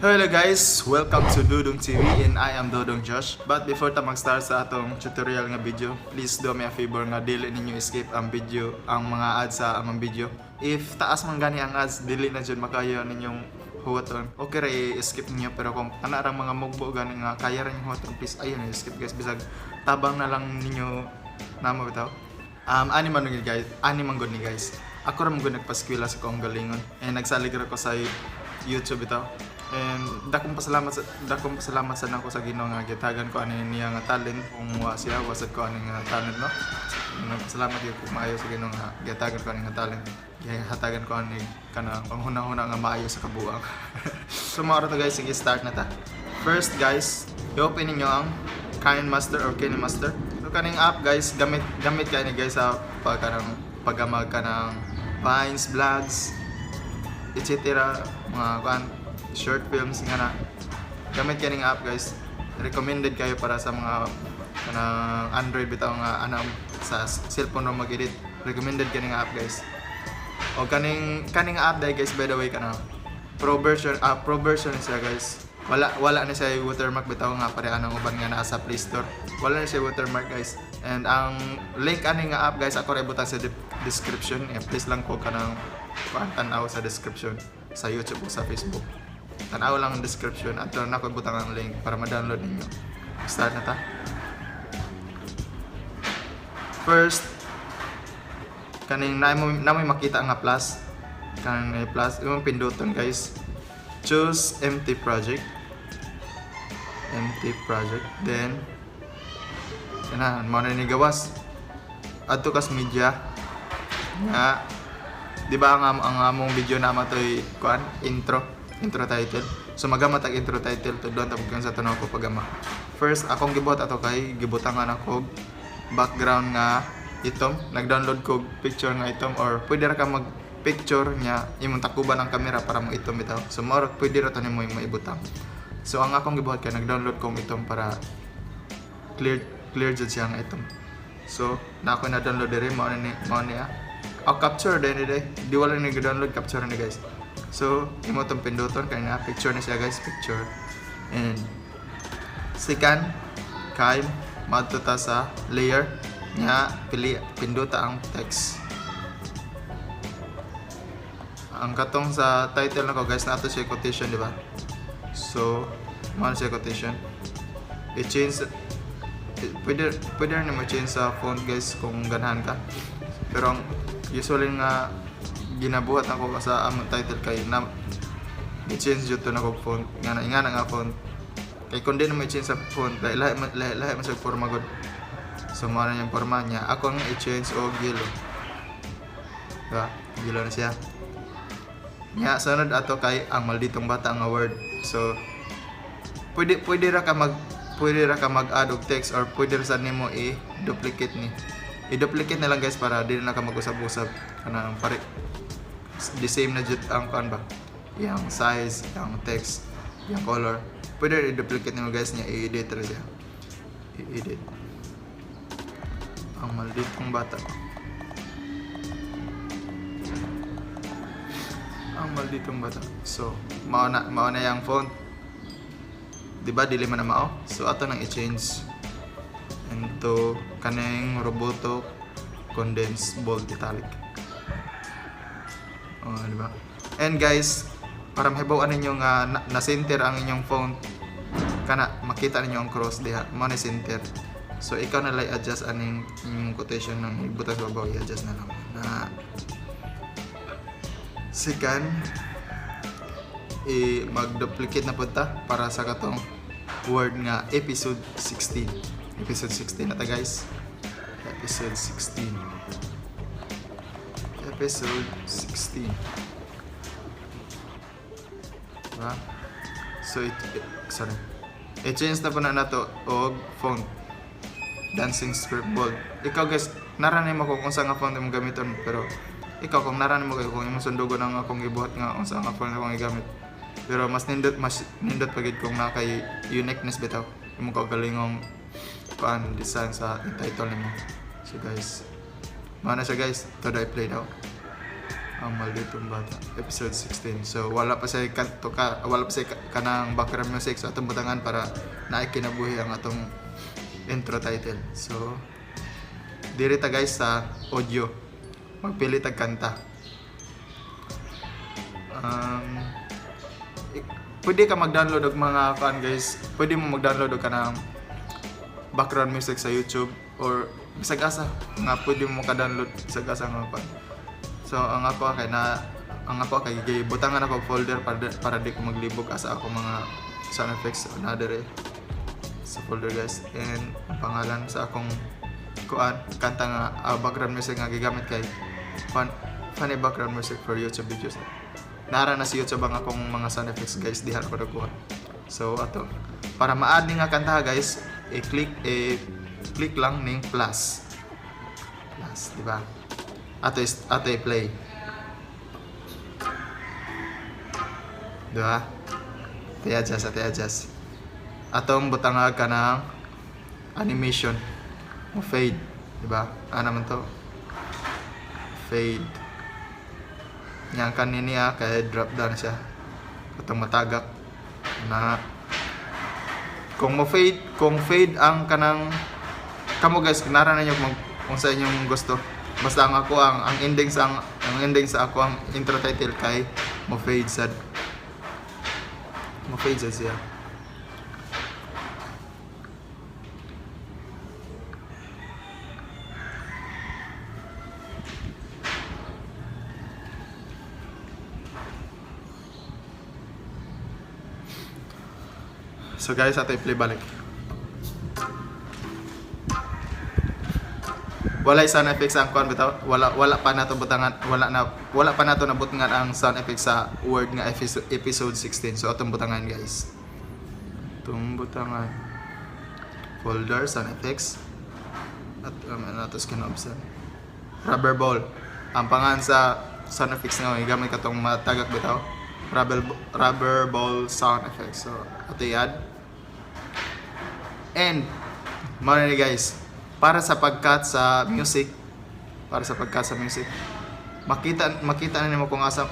Hello guys! Welcome to Dudong TV and I am Dudong Josh. But before ta mag-start sa atong tutorial nga video, please do me a favor nga dili ninyo skip ang video, ang mga ads sa among video. If taas man gani ang ads, dili na jud makayo ninyong huwaton. Okay ra i-skip niyo, pero kung ana rang mga mugbo gani nga kaya ra ninyong huwaton, please ayun i-skip, guys, bisag tabang na lang ninyo namo bitaw. Ani man gud, guys, ani man gud ni, guys. Ako ra man gud nagpaskwela sa akong galingon and nagsalig ra ko sa YouTube bitaw. And dakong pasalamat sa nako sa Ginoo nga gitagan ko ani niya nga talent. Kung wa siya, wa sad ko ani nga talent, no. Nagpasalamat gyud ko maayo sa Ginoo nga gitagan ko ani nga talent. Gihatagan ko ani kanang panghuna-huna nga maayo sa kabuang. So mao ra to, guys, sige, start na ta. First, guys, i-open ninyo ang KineMaster or KineMaster. So kaning app, guys, gamit gamit kay ni, guys, sa pag kanang paggamag ka ng vines, vlogs, etc. Mga kuan, short films nga na. Gamit kaning app, guys. Recommended kayo para sa mga kanang Android bitaw nga anam sa cellphone ra mag-edit. Recommended kaning app, guys. O kaning kaning app dai, guys, by the way, kanang pro version, pro version siya, guys. Wala na siya watermark bitaw nga pare anang uban nga naa sa Play Store. Wala na siya watermark, guys. And ang link ani nga app, guys, ako ra ibutang sa description. Eh, please lang ko kanang kuan, tan-aw sa description sa YouTube o sa Facebook. Tan-aw lang ang description at na ko ibutang ang link para ma-download ninyo. Start na ta. First, kaning na mo makita nga plus, kaning may plus, imong pinduton, guys. Choose empty project. Empty project. Then kana mo na ni gawas. Adto kas media nga di ba ang among video na matoy kuan, intro title. So magama tag intro title to doon tapos sa tunaw ko pagama. First, akong gibuhat ato kay gibutangan ako og background nga itom. Nag-download ko og picture nga itom or pwede ra ka mag picture niya imong takuban ang kamera para mo itom bitaw. So mao ra, pwede ra to nimo imong ibutang. So ang akong gibuhat kay nag-download kong itom para clear clear jud siya nga itom. So na ako na download diri, mao na ni, mao niya. Oh, capture din ni. Di wala ni download, capture ni, guys. So imo tong pinduton kay na picture na siya, guys, picture. And second kay madto ta sa layer nya, pili, pinduta ang text. Ang katong sa title nako, guys, nato siya quotation, di ba? So, mao na siya quotation. I-change pwede pwede rin mo change sa font, guys, kung ganahan ka. Pero ang usually nga ginabuhat ako sa among title kay na i-change jud to na kog font nga na ingana nga font. Kay kung di na mo i-change sa font, lahi lahi lahi, lahi man sa forma gud. So mao na yung forma niya. Ako ang i-change og yellow. Diba? Yellow na siya. Nya sunod ato kay ang malditong bata nga word. So pwede ra ka mag-add og text or pwede ra sad nimo i-duplicate ni. I-duplicate na lang, guys, para di na ka mag-usab-usab, kanang pare the same na jud ang kuan ba. Yang size, yang text, yang color. Pwede i-duplicate nimo, guys, niya i-edit ra siya. I-edit. Ang malditong bata. Ang malditong bata. So, mao na yung font. Di ba dili man na mao? So ato nang i-change into kaning Roboto Condensed Bold Italic. Oh, di ba? And guys, para mahibaw ninyo nga na center ang inyong font, kana makita ninyo ang cross diha, mao ni center. So ikaw na lang adjust aning inyong quotation ng ibutang sa babaw, i-adjust na lang. Na second, i mag-duplicate na pud ta para sa katong word nga episode 16. Episode 16 na ta, guys. Episode 16. Episode 16. Diba? So sorry. I-change na po na nato og font. Dancing Script Bold. Ikaw, guys, naranay mo kung unsa nga font imong gamiton, pero ikaw kung naranay mo kayo kung imong sundugon ang akong gibuhat nga unsa nga font akong gigamit. Pero mas nindot pa gid kung naa kay uniqueness bitaw imong kaugalingong kuan, design sa title nimo. So guys, mao na siya, guys. To I play daw. Ang Malditong Bata, episode 16. So wala pa sa kanto ka, wala pa sa kanang background music, so atong butangan para naay kinabuhi ang atong intro title. So diri ta guys sa audio. Magpili tag kanta. Um, Pwede ka mag-download og mga kuan guys. Pwede mo mag-download og kanang background music sa YouTube or bisag asa nga pwede mo maka-download, bisag asa nga kuan. So ang ako kay gibutangan ako og folder para di ko maglibog asa ako mga sound effects na dere sa folder guys. And ang pangalan sa akong kuan kanta nga background music nga gigamit kay funny background music for YouTube videos. Nara na si YouTube ang akong mga sound effects guys, diha ko nagkuha. So ato para ma-add ni nga kanta guys, i-click lang ning plus. Plus, di ba? Ato is ato i-play. Di ba? Ate adjust, ate adjust. Atong butangag ka ng animation. Mo fade, di ba? Ano naman to? Fade. Yang kanini niya kaya drop down siya. Atong matagak na kung mo fade, kung fade ang kanang kamo guys, kinara na ninyo kung sa inyong gusto. Basta ang ako ang ending sa ako ang intro title kay mo fade sad. Mo fade sad siya. So guys, ato i-play balik. Wala sound effects ang kuan bitaw. Wala pa nato butangan, wala pa nato nabutangan ang sound effects sa word nga episode 16. So atong butangan guys. Atong butangan folder sound effects at nato skin option. Rubber ball. Ang pangan sa sound effects nga gamit katong matagak bitaw. Rubber ball sound effects. So ato i-add. And mao ni guys, para sa pag-cut sa music, makita na nimo kung asa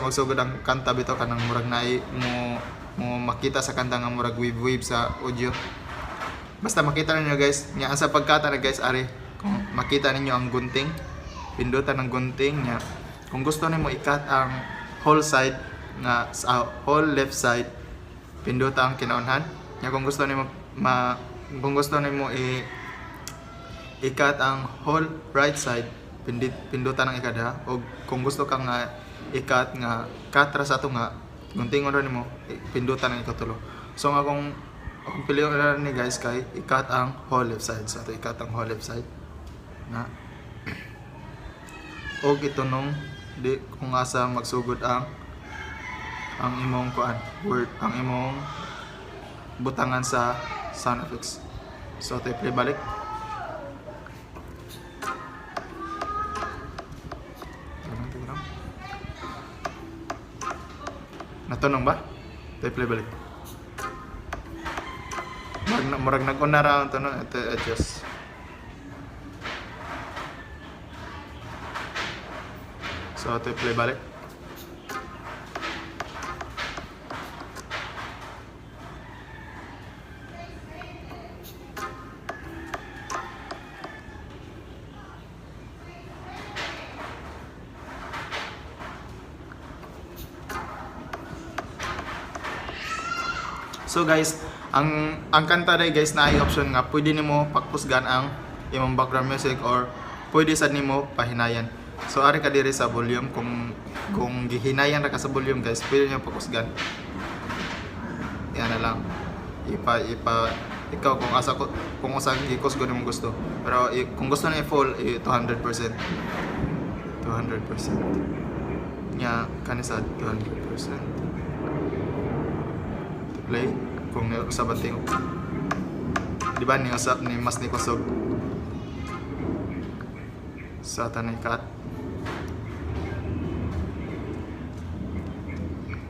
magsugod ang kanta bitaw, kanang murag naay mo mo makita sa kanta nga murag wave wave sa audio. Basta makita ninyo guys, nya ang sa pag-cut na guys ari, kung makita ninyo ang gunting, pindutan ng gunting nya. Kung gusto nimo i-cut ang whole side nga sa whole left side, pinduta ang kinaunhan. Nya kung gusto nimo i-cut ang whole right side, pindutan ang ikadha, o kung gusto ka nga i-cut nga cut ra sa ato nga guntingon ra nimo, pindutan ang ikatulo. So nga kung akong pilion ra ni guys kay i-cut ang whole left side. So ato i-cut ang whole left side na og itunong di kung asa magsugod ang imong kuan word, ang imong butangan sa sound effects. So ato i-play balik. Ganun, tignan. Natunong ba? Ito i-play balik. Murag nag-una ra ang tunog. Ito adjust. So ito i-play balik. So guys, ang kanta day guys na ay option nga pwede nimo pagpusgan ang imong background music or pwede sad nimo pahinayan. So ari ka diri sa volume, kung gihinayan ra ka sa volume guys, pwede nimo pagpusgan. Yan na lang. Ipa ikaw kung asa ko kung asa gikusgon nimo gusto. Pero kung gusto na i-full, 200%. 200%. Nya kani sa 200%. To play kung usab ang tingog. Di ba ni usab ni mas ni kusog sa tanay cut.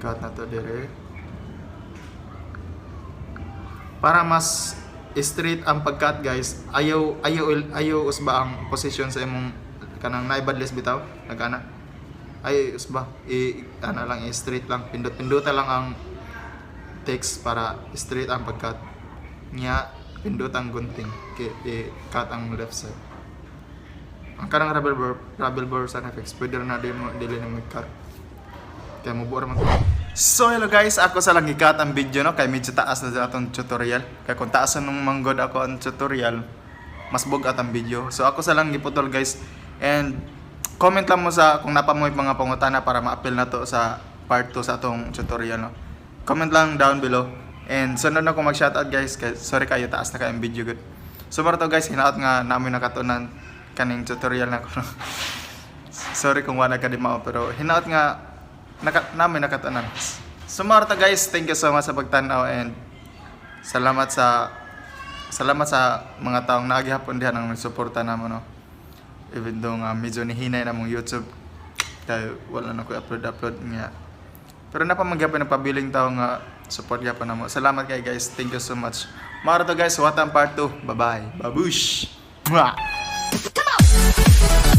Cut na to dire. Para mas straight ang pag-cut guys, ayaw ayaw ayaw usba ang position sa imong Kanang naibadless bitaw, nagana. Ay, usba, i ana lang, i straight lang, pindot-pinduta lang ang text para straight ang pagkat. Nya, pindot ang gunting, kay i-cut ang left side. Ang kanang rubber bar sa FX, pwede na di mo dili na mag-cut. Kaya mo buo man. So hello guys, ako sa lang i-cut ang video, no, kay medyo taas na sa atong tutorial. Kay kung taas nung manggod ako ang tutorial, mas bugat ang video. So ako sa lang giputol, guys. And comment lang mo sa kung napa mo yung mga pangutana para ma-appeal na to sa part 2 sa atong tutorial, no. Comment lang down below. And sunod na ko mag-shoutout, guys, kay sorry kayo, taas na kayo ang video gud. So para to, guys, hinaot nga namin nakatunan kaning tutorial na ko, no. Sorry kung wala ka di mao, pero hinaot nga namin nakatunan. So mao to, guys, thank you so much sa pagtanaw and salamat sa mga taong naagihapon diha nang nagsuporta namo, no. Even though nga medyo nihinay na mong YouTube kay wala na ko upload upload nga. Pero napa man gyapon nagpabiling tao nga support gyapon namo. Salamat kay guys. Thank you so much. Mao to, guys, what ang part 2. Bye-bye. Babush. Mwah! Come on!